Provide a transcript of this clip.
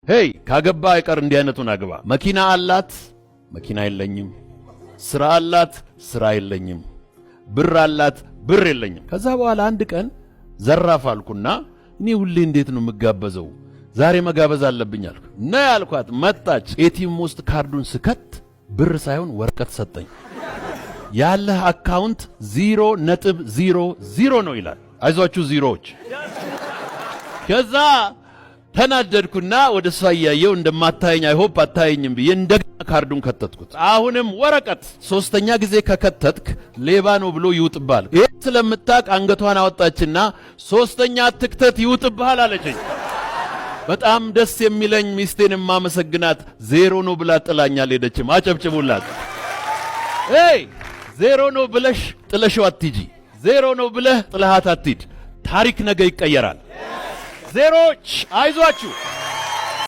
Hey፣ ካገባ አይቀር እንዲህ አይነቱን አግባ። መኪና አላት፣ መኪና የለኝም። ስራ አላት፣ ስራ የለኝም። ብር አላት፣ ብር የለኝም። ከዛ በኋላ አንድ ቀን ዘራፍ አልኩና እኔ ሁሌ እንዴት ነው የምጋበዘው? ዛሬ መጋበዝ አለብኝ አልኩ። ነይ አልኳት፣ መጣች። ATM ውስጥ ካርዱን ስከት ብር ሳይሆን ወረቀት ሰጠኝ። ያለህ account 0.00 ነው ይላል። አይዟችሁ ዚሮዎች። ከዛ ተናደድኩና ወደ እሷ እያየው እንደማታየኝ፣ I hope አታየኝም ብዬ እንደገና ካርዱን ከተትኩት። አሁንም ወረቀት። ሶስተኛ ጊዜ ከከተትክ ሌባ ነው ብሎ ይውጥብሃል። ይህ ስለምታቅ አንገቷን አወጣችና ሶስተኛ ትክተት ይውጥብሃል አለችኝ። በጣም ደስ የሚለኝ፣ ሚስቴን የማመሰግናት፣ ዜሮ ነው ብላ ጥላኝ አልሄደችም። አጨብጭቡላት። Hey፣ ዜሮ ነው ብለሽ ጥለሽው አትሂጂ። ዜሮ ነው ብለህ ጥለሃት አትሂድ። ታሪክ ነገ ይቀየራል። ዜሮች አይዟችሁ።